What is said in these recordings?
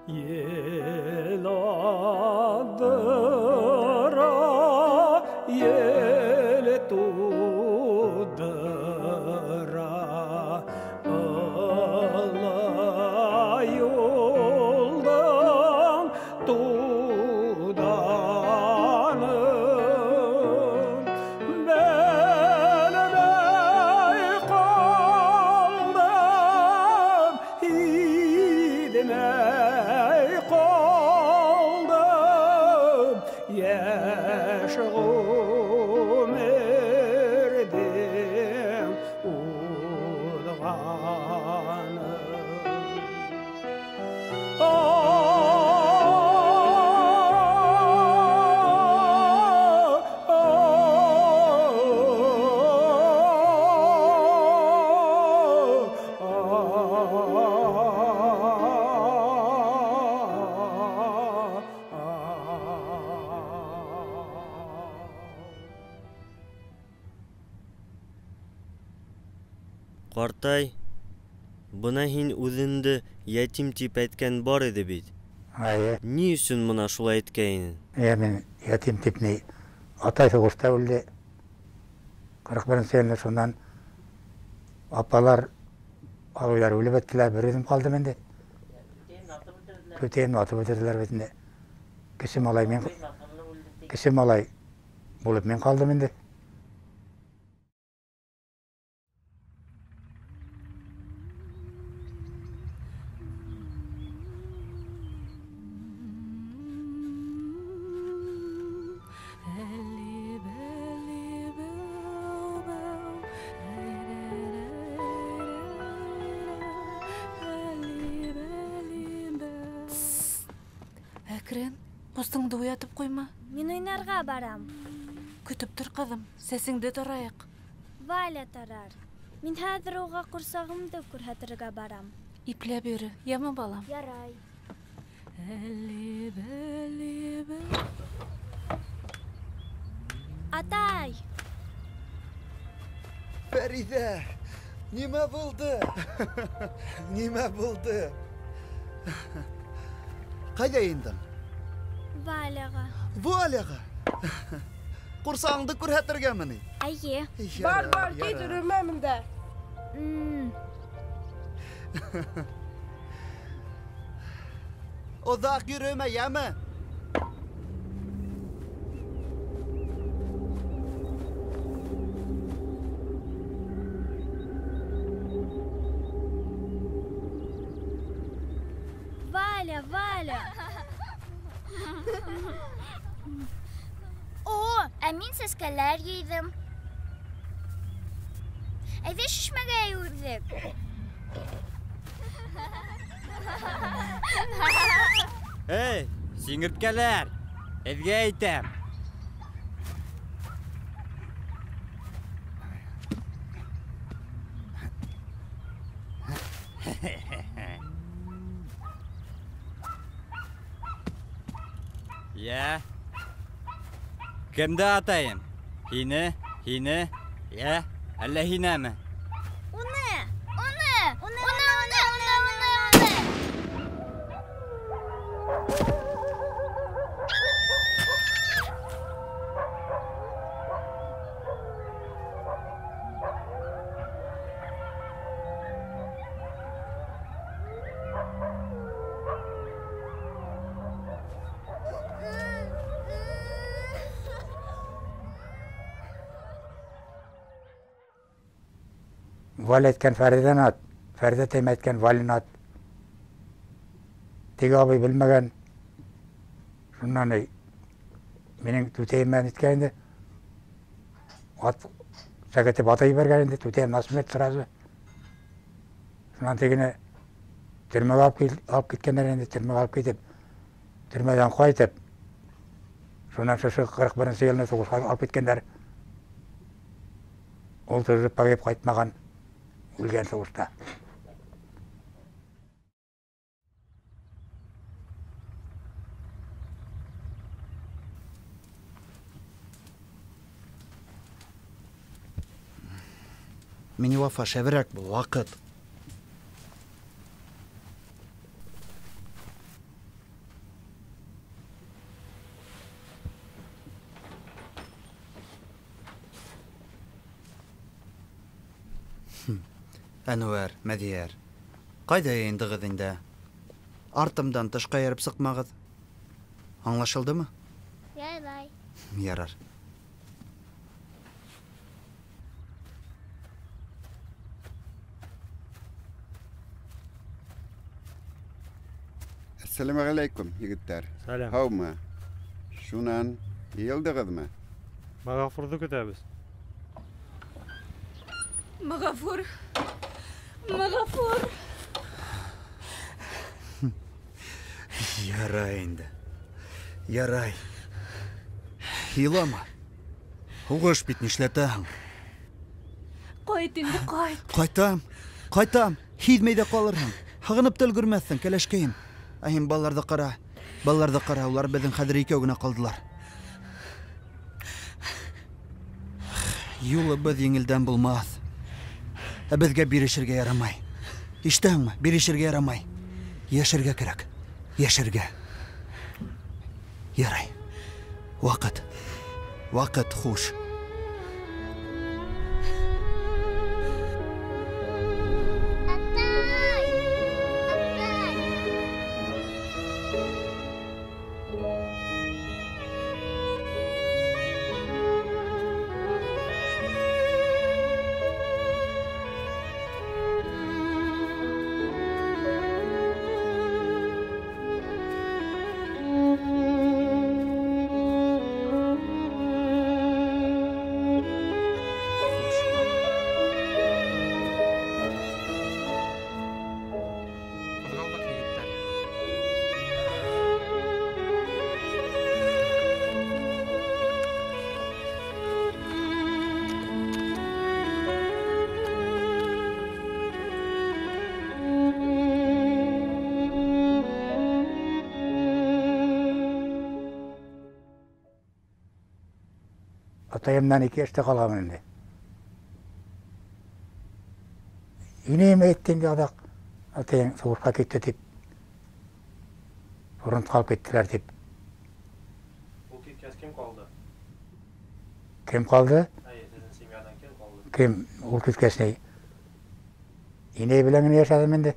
Ел алдыра, ел тудыра, Ылай юлдың туданын белмей ҡалдым, һиҙмәй ҡалдым, йәш ғүмерҙең уҙғанын. Ҡартай, бына һин үҙеңде ятим тип әйткән бар ине бит. Эйе. Ни өсөн бына шулай әйткәйнең? Эйе, мин ятим тип ни, атай һуғышта үлде. 41 йылда шунан апалар, абыйлар үлеп бөттөләр, бер үҙем ҡалдым инде. Түтәйемде атып үлтерҙеләр бит инде. Кесе малай мин, кесе малай булып мин ҡалдым инде. Әкрен, ҡустыңды уятып ҡуйма. Мин уйнарға барам. Көтөп тор, ҡыҙым, сәсеңде тарайыҡ. Валя тарар. Мин хәҙер уға ҡурсағымды күрһәтергә барам. Ипләп йөрө, яме, балам? Ярай. Атай! Фәриҙә, нимә булды? Нимә булды? Ҡайҙа индең? Валяға. Валяға? Ҡурсағыңды күрһәтергәме ни? Эйе. Ярар, Бар, бар, кит, ярар. өрмә бында. Оҙаҡ йөрөмә, йәме? Валя, Валя. О, ә мин сәскәләр йыйҙым. Әйҙә шишмәгә йүгерҙек. Эй, сиңерткәләр, һеҙгә әйтәм. Йә. Кемде атайым? Һине, һине, йә, әллә һинәме? Уны, уны, уны, уны, уны, уны, уны. Валя әйткән Фәриҙәне ат, Фәриҙә тәймә әйткән Валяны ат. Теге абый белмәгән. Шуннан эй, минең түтәйем менән әйткән инде. Ат сәкетеп ата ебәргән инде, түтәйем насмерть сразу. Шуннан тегене төрмәгә алып киткәннәр инде, төрмәгә алып китеп, төрмәдән ҡайтып, шуннан шушы 41 йылны һуғышҡа алып киткәндәр. Ул тоже погиб ҡайтмаған, үлгән һуғышта. Миневафа, шәберәк бул, ваҡыт. Әнүәр, Мәҙиәр, ҡайҙа йыйындығыҙ инде? Артымдан тышҡа йөрөп сыҡмағыҙ. Аңлашылдымы? Ярай. Ярар. Әссәләмәғәләйкүм, егеттәр. Сәләм. Һаумы? Шунан йыйылдығыҙмы? Мәғәфурҙы көтәбеҙ. Мәғәфур! Мәғәфур! Ярай инде. Ярай. Илама. Һуғыш бит, нишләтәһең? Ҡайт инде, ҡайт. Ҡайтам, ҡайтам. Һиҙмәй ҙә ҡалырһың. Һағынып та өлгөрмәҫһең, кәләшкәйем. Ә һин балаларҙы ҡара. Балаларҙы ҡара, улар беҙҙең хәҙер икәү генә ҡалдылар. Юлыбыҙ еңелдән булмаҫ. Ә беҙгә бирешергә ярамай. Ишетәһеңме? Бирешергә ярамай. Йәшәргә кәрәк. Йәшәргә. Ярай. Ваҡыт. Ваҡыт, хуш. Атай! Атай! Ҡуҙғалдыҡ, егеттәр. Атайымдан 2 йәштә ҡалғанмын инде. Инәйем әйтте инде аҙаҡ, атайың һуғышҡа китте тип. Фронтҡа алып киттеләр тип. Ул киткәс кем ҡалды? Кем ҡалды? Әйе, һеҙҙең семьядан кем ҡалды? Кем ул киткәс ни? Инәй белән генә йәшәнем инде.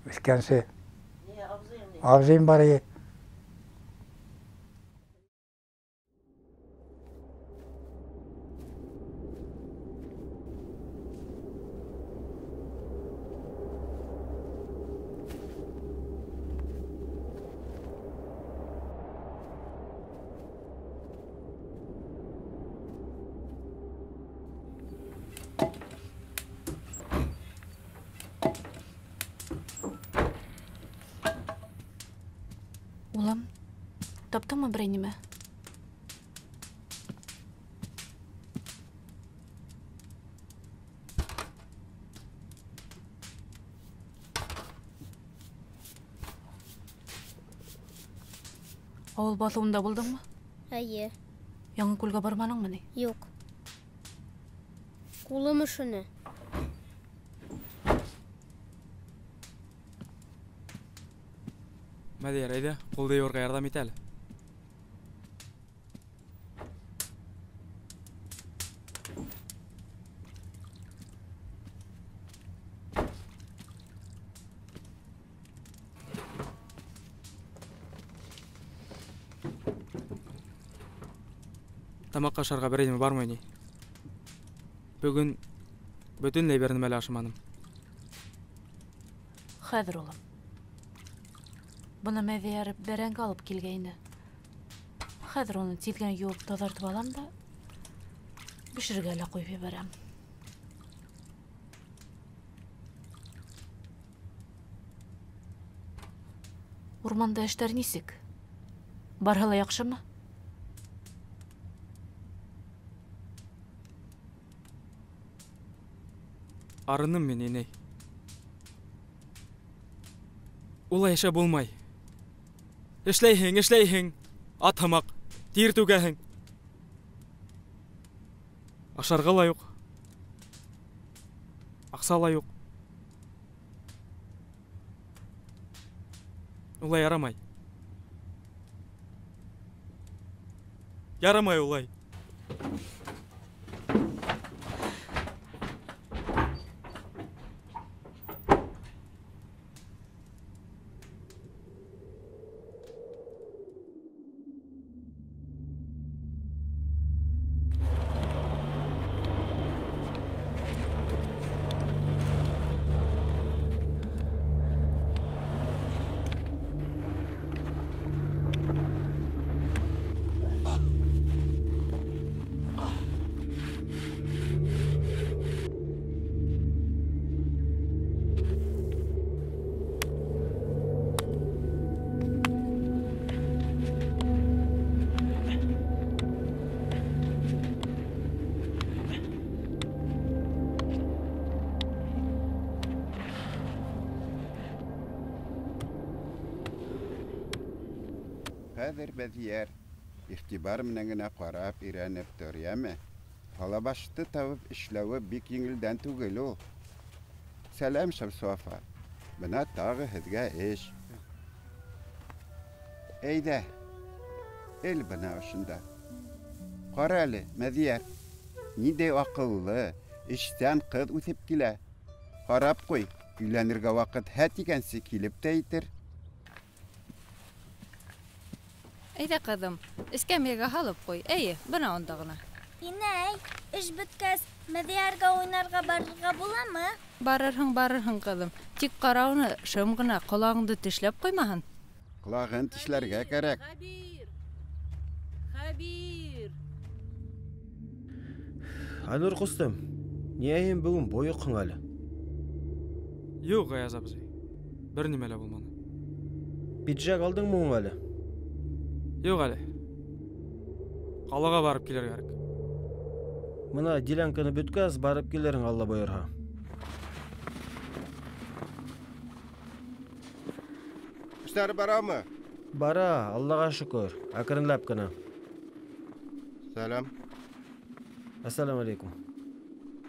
Үҫкәнсе. Абзыйым бар ине. Улым, таптыңмы берәй нимә? Ауыл баҫыуында булдыңмы? Эйе. Яңы күлгә барманыңмы ни? Юҡ. Ҡулым өшөнө. Мәҙиәр, әйҙә, ҡулды йыуырға ярҙам ит әле. Тамаҡ ашарға берәй нимә бармы ни? Бөгөн бөтөнләй бер нәмә лә ашаманым. Хәҙер, улым. Бына Мәҙиәр бәрәңге алып килгәйне. Хәҙер уны тиҙ генә йыуып таҙартып алам да бешерергә лә ҡуйып ебәрәм. Урманда эштәр нисек? Барыһы ла яҡшымы? Арыным мин, инәй. Улай йәшәп булмай. Эшләйһең, эшләйһең, ат һымаҡ, тир түгәһең. Ашарға ла юҡ, аҡса ла юҡ. Улай ярамай. Ярамай улай. Хәҙер Бәҙиәр, иғтибар менән генә ҡарап, өйрәнеп тор, йәме? Һалабашты табып эшләүе бик еңелдән түгел ул. Сәләм, Шәмсуафа. Бына тағы һеҙгә эш. Әйҙә, эл бына ошонда. Ҡара әле, Мәҙиәр, ниндәй аҡыллы, эшсән ҡыҙ үҫеп килә. Ҡарап ҡуй, өйләнергә ваҡыт һә тигәнсе килеп тә етер. Әйҙә, ҡыҙым, эскәмйәгә һалып ҡуй. Эйе, бына унда ғына. Инәй, эш бөткәс, Мәҙиәргә уйнарға барырға буламы? Барырһың, барырһың, ҡыҙым. Тик ҡара уны, шым ғына ҡолағыңды тешләп ҡуймаһын. Ҡолағын тешләргә кәрәк. Хәбир! Хәбир! Айнур ҡустым, ниңә һин бөгөн бойоҡһоң әле? Юҡ, Ғаяз абзый, бер нимә лә булманы. Пиджак алдыңмы һуң әле? Юҡ әле. Ҡалаға барып килергә кәрәк. Бына делянканы бөткәс, барып килерһең, Алла бойорһа. Эштәр барамы? Бара, Аллаға шөкөр, әкренләп кенә. Сәләм. Әссәләмү алейкум.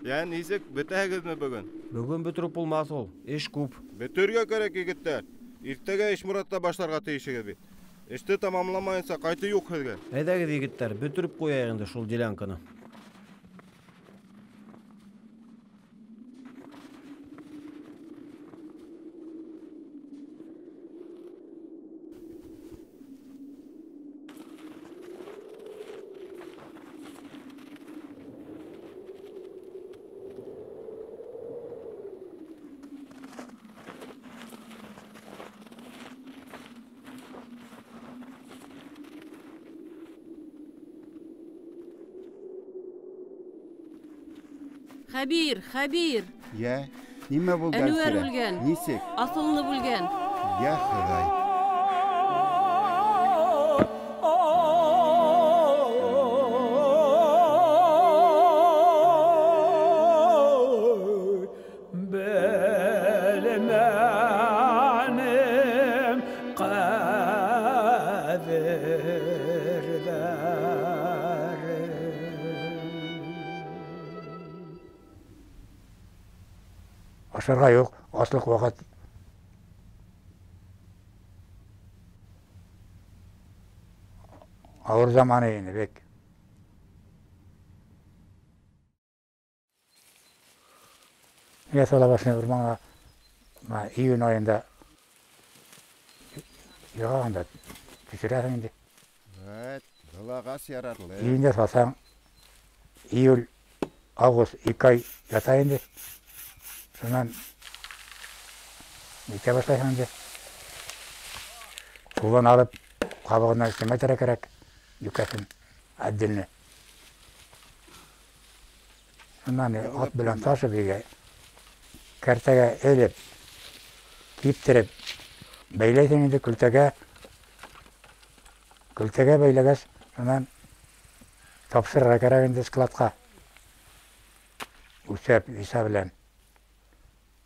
Йә, нисек, бөтәһегеҙме бөгөн? Бөгөн бөтөрөп булмаҫ ул, эш күп. Бөтөргә кәрәк, егеттәр. Иртәгә Ишморатта башларға тейешегеҙ бит. Эште тамамламайынса ҡайтыу юҡ һеҙгә. Әйҙәгеҙ, егеттәр, бөтөрөп ҡуяйыҡ инде шул делянканы. Хәбир, Хәбир! Йә, нимә булды, Әнүәр Әлфирә? үлгән. Нисек? Аҫылынып үлгән. Йә, Хоҙай! Белмәнем ҡәҙерҙәрен. Ашарға юҡ, аслыҡ ваҡыт. Ауыр заманы ине бик. Миңә сала башлай урманға, бына июнь айында йығаған да төшөрәһең инде. Вәт, был ағас ярарлы. Июндә салсаң, июль, август, ике ай ята инде. Шунан нитә башлайһың инде. Ҡулдан алып, ҡабығынан эшләмәй кәрәк, йүкәһен отдельно. Шунан ат белән ташып өйгә, кәртәгә элеп, киптереп, бәйләйһең инде көлтәгә. Көлтәгә бәйләгәс, шунан тапшырырға кәрәк инде складҡа. Үлсәп, иса белән.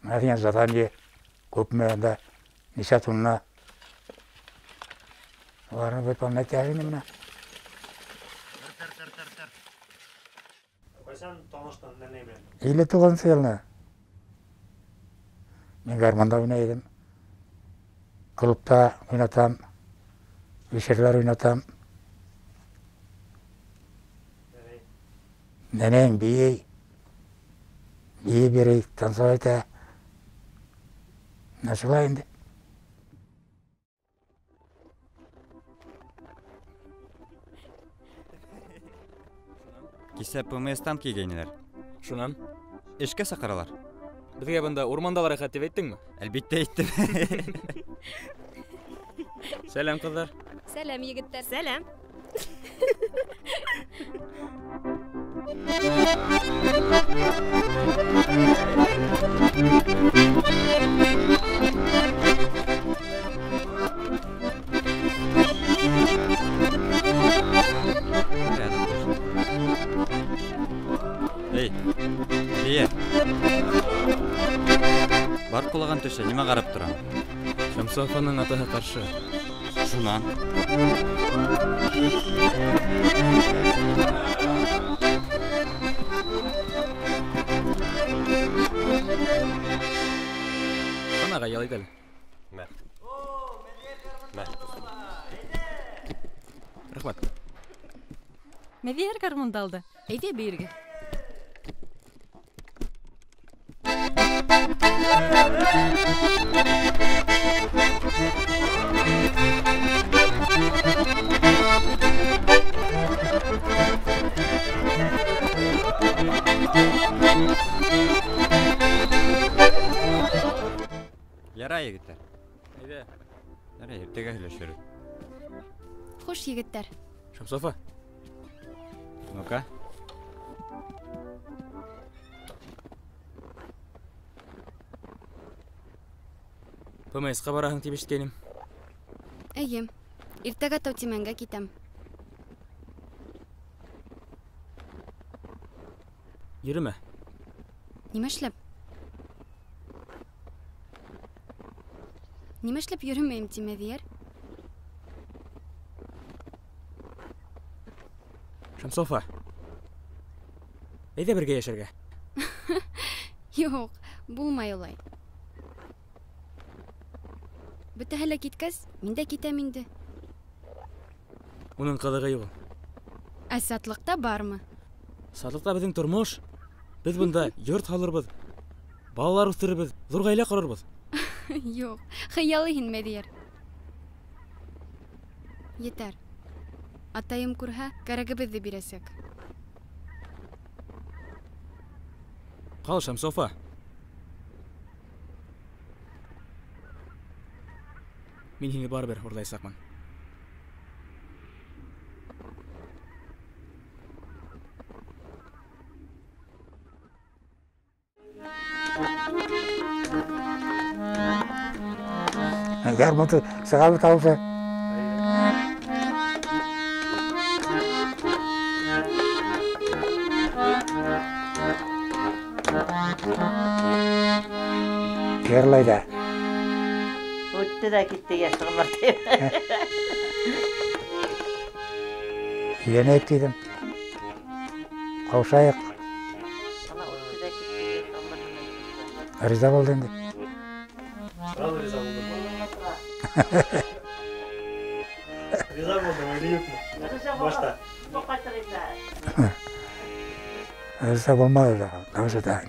Менә һиңә задание күпме анда, нисә тонна. Уларны выполнять итә инде менә. Ҡасан таныштың нәнәй менән? 59-нсы йылны. Мин гармунда уйнай идем. Клубта уйнатам, вечерлар уйнатам. Нәнәйем бейей. Бейей берей, танцевать итә. Менә шулай инде. Кисә ПМС-тан килгәйнеләр. Шунан? Эшкә саҡыралар. Беҙгә бында урманда ла рәхәт тип әйттеңме? Әлбиттә әйттем. Сәләм, ҡыҙҙар. Сәләм, егеттәр. Сәләм. Эй, Лия. Бар ҡолаған төшә, нимә ҡарап тораң? Шәмсуафаның атаһы ҡаршы. Шунан. Анаға ял ит әле. Мә. Мә. Рәхмәт. Мәҙиәр гармунды алды. Әйҙә бейергә. Ярай, егеттәр. Әйҙә. Ярай, иртәгә һөйләшербеҙ. Хуш, егеттәр. Шамсофа. Ну-ка. ПМС-ҡа бараһың тип ишеткәйнем. Эйе. Иртәгә Таутимәнгә китәм. Йөрөмә. Нимә эшләп? Нимә эшләп йөрөмәйем ти, Мәҙиәр? Шамсофа. Әйҙә бергә йәшәргә. Юҡ, булмай улай. Бөтәһе лә киткәс, мин дә китәм инде. Уның ҡыҙығы юҡ. Ә сатлыҡта бармы? Сатлыҡта беҙҙең тормош. Беҙ бында йорт һалырбыҙ, балалар үҫтерербеҙ, ҙур ғаилә ҡорорбоҙ. Юҡ, хыялый һин, Мәҙиәр. Етәр. Атайым күрһә, кәрәгебеҙҙе бирәсәк. Ҡал, Шамсофа. Мин һине барыбер урлаясаҡмын. Гармунды сығарып тауышы. Йырлай ҙа. Үтте ҙә китте йәш ғүмер тип. Өйләнәйек тинем. Ҡаушайыҡ. Риза булды инде. Сразу риза булдым. Риза булдым, или юҡмы? Башта. Риза булманы ла, тауышы да.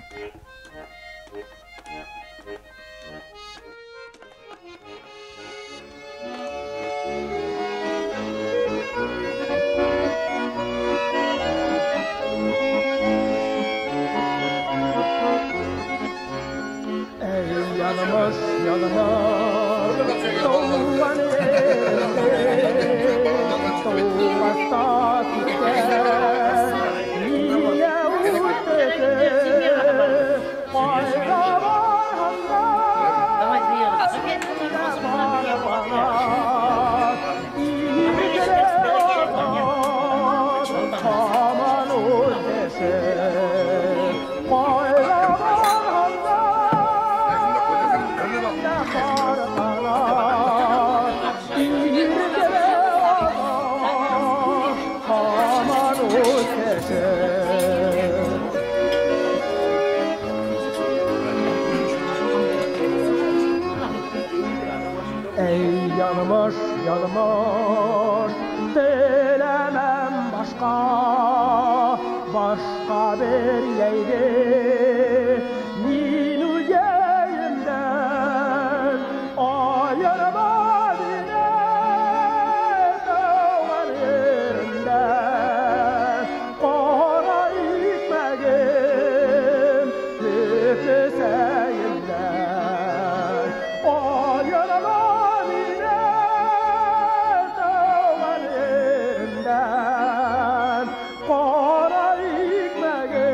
Yalmış, dilemem başka, başka bir yerde. Min üyeyimden ayırma beni doğan yerimden. Qara ekmeğim tütüseyimden. Ayırma Qara ekmeğim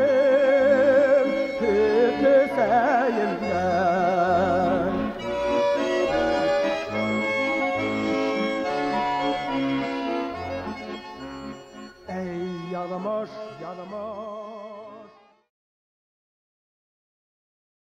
tütüseyimden. Ey yalmış, yalmış.